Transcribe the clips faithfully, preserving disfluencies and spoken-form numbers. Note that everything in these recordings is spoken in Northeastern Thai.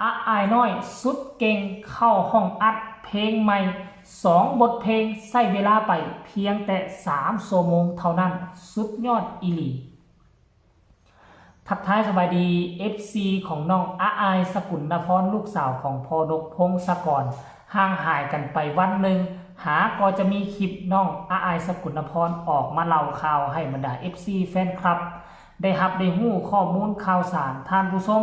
อาอายน้อยสุดเก่งเข้าห้องอัดเพลงใหม่สองบทเพลง ใช้เวลาไปเพียงแต่สามชั่วโมงเท่านั้น สุดยอดอีหลี ทักทายสบายดี เอฟซี ของน้องอาอายสกุลนพร ลูกสาวของพ่อนกพงศกร ห่างหายกันไปวันหนึ่ง หาก็จะมีคลิปน้องอาอายสกุลนพรออกมาเล่าข่าวให้บรรดา เอฟซี แฟนคลับ ได้รับได้ฮู้ข้อมูลข่าวสาร ท่านผู้ชม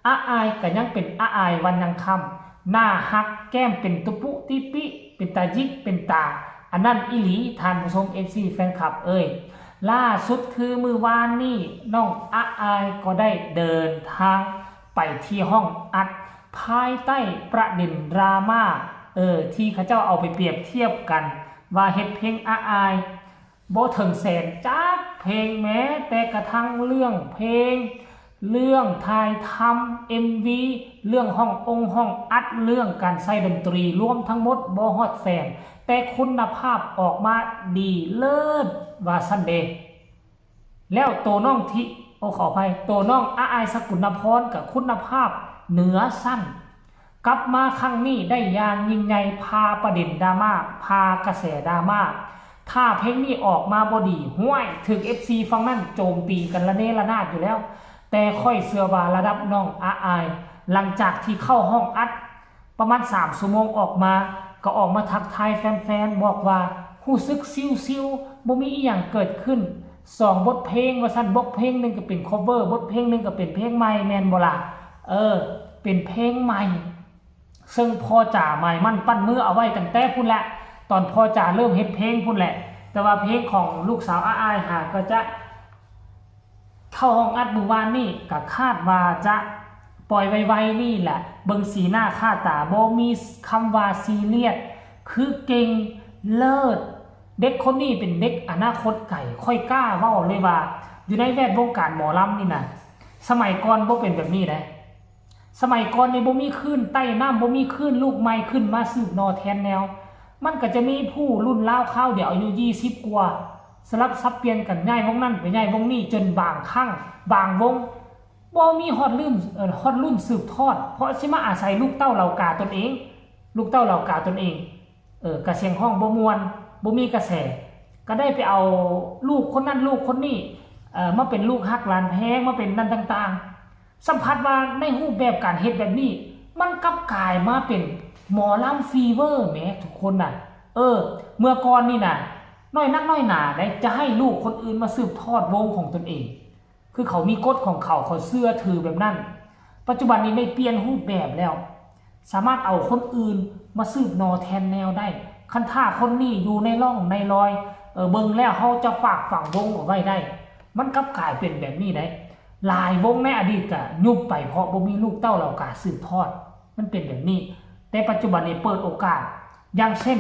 อาอายก็ยังเป็นอาอายวันยังค่ำ หน้าฮัก แก้มเป็นตุปุติปิ เป็นตายิกเป็นตา อันนั้นอีหลี ท่านผู้ชม เอฟซี แฟนคลับเอ้ย ล่าสุดคือมื้อวานนี้ น้องอาอายก็ได้เดินทางไปที่ห้องอัด ภายใต้ประเด็นดราม่า เออ ที่เขาเจ้าเอาไปเปรียบเทียบกัน ว่าเฮ็ดเพลงอาอาย บ่ถึงแสนจักเพลง แม้แต่กระทั่งเรื่องเพลง เรื่องถ่ายทำ เอ็มวี เรื่องห้ององค์ห้องอัด เรื่องการใช้ดนตรี รวมทั้งหมดบ่ฮอดแสน แต่คุณภาพออกมาดีเลิศ ว่าซั่นเด้ แล้วโตน้องทิ โอ้ ขออภัย โตน้องอาอายสกุลนพรก็คุณภาพเหนือชั้น กลับมาครั้งนี้ได้อย่างยิ่งใหญ่ ผ่าประเด็นดราม่า ผ่ากระแสดราม่า ถ้าเพลงนี้ออกมาบ่ดี ห้วย ถืก เอฟซี ฝั่งนั้นโจมตีกันระเนระนาดอยู่แล้ว แต่ข้อยเชื่อว่าระดับน้องอาอาย หลังจากที่เข้าห้องอัด ประมาณสามชั่วโมงออกมา ก็ออกมาทักทายแฟนๆ บอกว่ารู้สึกชิลๆ บ่มีอีหยังเกิดขึ้น สองบทเพลงว่าซั่น บทเพลงหนึ่งก็เป็น cover บทเพลงหนึ่งก็เป็นเพลงใหม่ แม่นบ่ล่ะ เออ เป็นเพลงใหม่ ซึ่งพ่อจ๋าหมายมั่นปั้นมือเอาไว้ตั้งแต่พู้นแหละ ตอนพ่อจ๋าเริ่มเฮ็ดเพลงพู้นแหละ แต่ว่าเพลงของลูกสาวอาอายหาก็จะ เข้าห้องอัดมื้อวานนี้ ก็คาดว่าจะปล่อยไวๆ นี่แหละ เบิ่งสีหน้าค่าตา บ่มีคำว่าซีเรียส คือเก่ง เลิศ เด็กคนนี้เป็นเด็กอนาคตไกล ข้อยกล้าเว้าเลยว่า อยู่ในแวดวงการหมอลำนี่นะ สมัยก่อนบ่เป็นแบบนี้นะ สมัยก่อนนี่บ่มีคลื่นใต้น้ำ บ่มีคลื่นลูกใหม่ขึ้นมาสืบหน่อแทนแนว มันก็จะมีผู้รุ่นราวคราวเดียวอายุยี่สิบกว่า สลับสับเปลี่ยนกัน ย้ายวงนั้นไปย้ายวงนี้ จนบางครั้ง บางวง บ่มีฮอดลืม เอ่อ ฮอดรุ่นสืบทอด เพราะสิมาอาศัยลูกเต้าเหล่ากาตนเอง ลูกเต้าเหล่ากาตนเอง เออ กะเสียงฮ้องบ่ม่วน บ่มีกระแส ก็ได้ไปเอาลูกคนนั้นลูกคนนี้ เอ่อ มาเป็นลูกฮักหลานแพง มาเป็นนั่นต่างๆ สัมผัสว่าในรูปแบบการเฮ็ดแบบนี้ มันกลับกลายมาเป็นหมอลำฟีเวอร์แหมทุกคนน่ะ เออ เมื่อก่อนนี่น่ะ น้อยนักน้อยหนาได้จะให้ลูกคนอื่นมาสืบทอดวงของตนเอง คือเขามีกฎของเขา เขาเชื่อถือแบบนั้น ปัจจุบันนี้ได้เปลี่ยนรูปแบบแล้ว สามารถเอาคนอื่นมาสืบหน่อแทนแนวได้ คันถ้าคนนี้อยู่ในร่องในรอย เออ เบิ่งแล้วเฮาจะฝากฝังวงเอาไว้ได้ มันกลับกลายเป็นแบบนี้ได้ หลายวงในอดีตก็ยุบไปเพราะบ่มีลูกเต้าเหล่ากาสืบทอด มันเป็นแบบนี้ แต่ปัจจุบันนี้เปิดโอกาส อย่างเช่น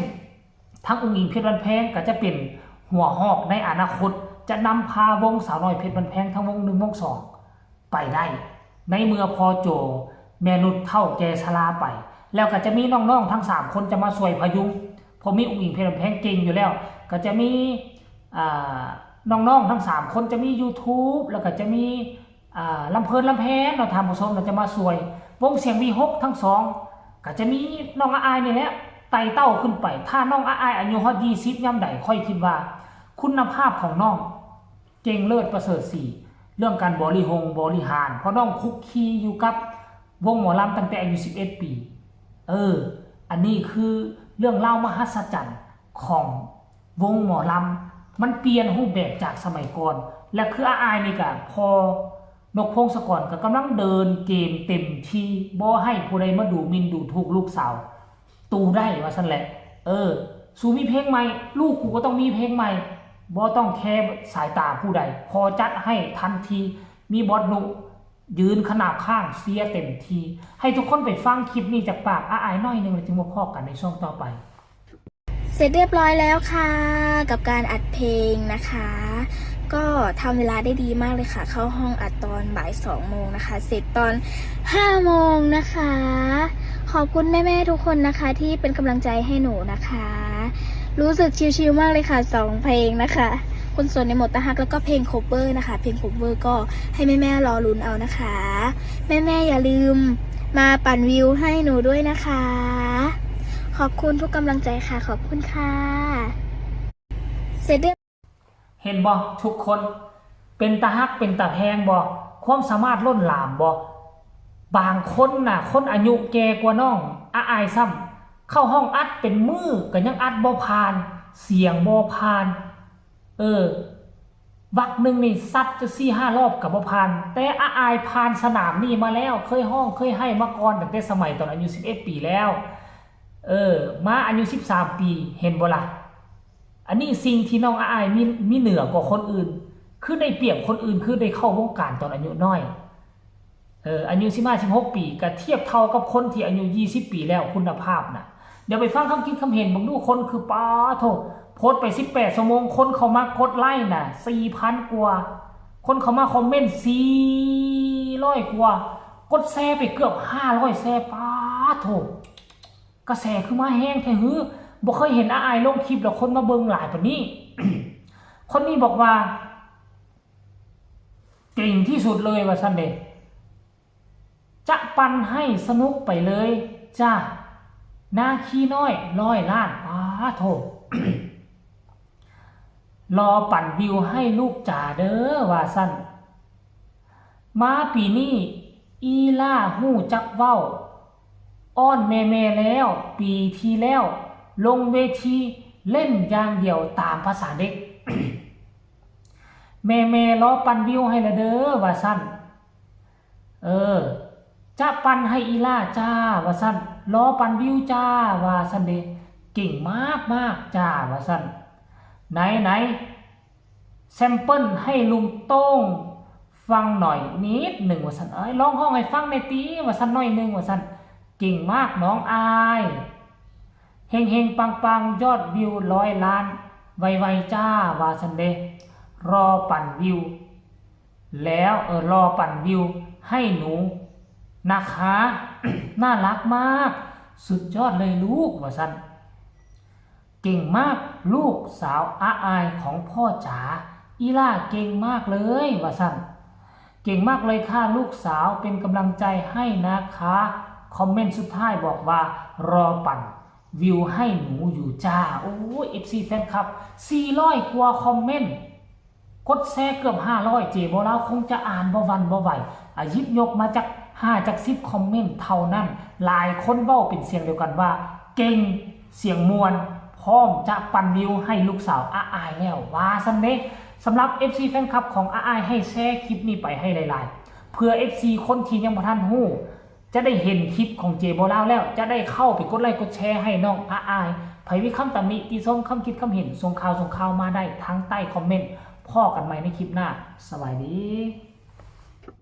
ทั้งอุ๋งอิ๋งเพชรบ้านแพงก็จะเป็นหัวหอกในอนาคต จะนำพาวงสาวน้อยเพชรบ้านแพงทั้งวงหนึ่งวงสองไปได้ ในเมื่อพ่อโจ แม่นุชเฒ่าแก่ชราไป แล้วก็จะมีน้องๆทั้งสามคนจะมาช่วยพยุง เพราะมีอุ๋งอิ๋งเพชรบ้านแพงเก่งอยู่แล้ว ก็จะมี อ่า น้องๆทั้งสามคนจะมี YouTube แล้วก็จะมี อ่า ลำเพลินลำแพนเนาะ ท่านผู้ชม ก็จะมาช่วย วงเสียงวีหกทั้งสอง ก็จะมีน้องอาอายนี่แหละไต่เต้าขึ้นไป ถ้าน้องอาอายอายุฮอดยี่สิบยามใด ข้อยคิดว่าคุณภาพของน้องเก่งเลิศประเสริฐศรี เรื่องการบริหงบริหาร เพราะน้องคุกคีอยู่กับวงหมอลำตั้งแต่อายุสิบเอ็ดปี เออ อันนี้คือเรื่องราวมหัศจรรย์ของวงหมอลำ มันเปลี่ยนรูปแบบจากสมัยก่อน และคืออาอายนี่ก็ พ่อนกพงศกรก็กำลังเดินเกมเต็มที่ บ่ให้ผู้ใดมาดูหมิ่นดูถูกลูกสาว ตูได้ว่าซั่นแหละ เออ สูมีเพลงใหม่ ลูกกูก็ต้องมีเพลงใหม่ บ่ต้องแคร์สายตาผู้ใด พอจัดให้ทันที มีบอสนุยืนขนาบข้างเชียร์เต็มที่ ให้ทุกคนไปฟังคลิปนี้จากปากอาอายหน่อยหนึ่ง แล้วจึงมาพ้อกันในช่วงต่อไป เสร็จเรียบร้อยแล้วค่ะ กับการอัดเพลงนะคะ ก็ทำเวลาได้ดีมากเลยค่ะ เข้าห้องอัดตอนบ่ายสองโมงนะคะ เสร็จตอนห้าโมงนะคะ ขอบคุณแม่ๆทุกคนนะคะที่เป็นกำลังใจให้หนูนะคะ รู้สึกชิลๆมากเลยค่ะสองเพลงนะคะ คนโสดในหมดตาฮัก แล้วก็เพลง cover นะคะ เพลง cover ก็ให้แม่ๆรอลุ้นเอานะคะ แม่ๆอย่าลืม มาปั่นวิวให้หนูด้วยนะคะ ขอบคุณทุกกำลังใจค่ะ ขอบคุณค่ะ เสร็จเรียบ เห็นบ่ทุกคน เป็นตาฮักเป็นตาแพงบ่ ความสามารถล้นหลามบ่ บางคนน่ะ คนอายุแก่กว่าน้องอาอายซ้ำ เข้าห้องอัดเป็นมื้อก็ยังอัดบ่ผ่าน เสียงบ่ผ่าน เออ วักหนึ่งนี่ซัดจะสี่ห้ารอบก็บ่ผ่าน แต่อาอายผ่านสนามนี่มาแล้ว เคยฮ้องเคยไห้มาก่อนตั้งแต่สมัยตอนอายุสิบเอ็ดปีแล้ว เออ มาอายุสิบสามปี เห็นบ่ล่ะ อันนี้สิ่งที่น้องอาอายมีมีเหนือกว่าคนอื่น คือได้เปรียบคนอื่น คือได้เข้าวงการตอนอายุน้อย เออ อายุสิบห้า สิบหกปี ก็เทียบเท่ากับคนที่อายุยี่สิบปีแล้ว คุณภาพน่ะ เดี๋ยวไปฟังคำคิดคำเห็นเบิ่งดู คนคือ ป๊าโธ่ โพสต์ไปสิบแปดชั่วโมง คนเข้ามากดไลค์น่ะสี่พันกว่า คนเข้ามาคอมเมนต์สี่ร้อยกว่า กดแชร์ไปเกือบห้าร้อยแชร์ ป๊าโธ่ กระแสคือมาแฮงแท้หือ บ่เคยเห็นอาอายลงคลิปแล้วคนมาเบิ่งหลายปานนี้ คนนี้บอกว่า เก่งที่สุดเลยว่าซั่นเด้ จะปั่นให้สนุกไปเลยจ้า นาคีน้อยร้อยล้าน ป๊าโธ่ รอปั่นวิวให้ลูกจ๋าเด้อว่าซั่น มาปีนี้อีล่าฮู้จักเว้า อ้อนแม่ๆแล้ว ปีที่แล้ว ลงเวทีเล่นอย่างเดียวตามภาษาเด็ก แม่ๆรอปั่นวิวให้ละเด้อว่าซั่น เออ จะปั่นให้อีล่าจ้าว่าซั่น รอปั่นวิวจ้าว่าซั่นเด้ เก่งมากมากๆจ้าว่าซั่น ไหนไหนแซมเปิลให้ลุงโต้งฟังหน่อยนิดหนึ่งว่าซั่น เอ้ย ร้องฮ้องให้ฟังแหน่ติว่าซั่น หน่อยหนึ่งว่าซั่น เก่งมากน้องอาย เฮงๆ ปังๆ ยอดวิวร้อยล้าน ไวๆ จ้าว่าซั่นเด้ รอปั่นวิว แล้ว เออ รอปั่นวิวให้หนูนะคะ น่ารักมาก สุดยอดเลยลูกว่าซั่น เก่งมากลูกสาวอาอายของพ่อจ๋า อีล่าเก่งมากเลยว่าซั่น เก่งมากเลยค่ะลูกสาว เป็นกำลังใจให้นะคะ คอมเมนต์สุดท้ายบอกว่า รอปั่นวิวให้หนูอยู่จ้า โอ้ย เอฟซี แฟนคลับ สี่ร้อยกว่าคอมเมนต์ กดแชร์เกือบห้าร้อย เจบ่าวลาวคงจะอ่านบ่หวั่นบ่ไหว อ่ะ หยิบยกมาจักห้าจักสิบคอมเมนต์เท่านั้น หลายคนเว้าเป็นเสียงเดียวกันว่า เก่ง เสียงม่วน พร้อมจะปั่นวิวให้ลูกสาวอาอายแล้ว ว่าซั่นเด้ สำหรับ เอฟซี แฟนคลับของอาอาย ให้แชร์คลิปนี้ไปให้หลายๆ เพื่อ เอฟซี คนที่ยังบ่ทันฮู้ จะได้เห็นคลิปของเจบ่าวลาวแล้ว จะได้เข้าไปกดไลค์กดแชร์ให้น้องอาอาย ไผมีคำตำหนิติชม คำคิดคำเห็น ส่งข่าวส่งข่าวมาได้ทางใต้คอมเมนต์ พ้อกันใหม่ในคลิปหน้า สบายดี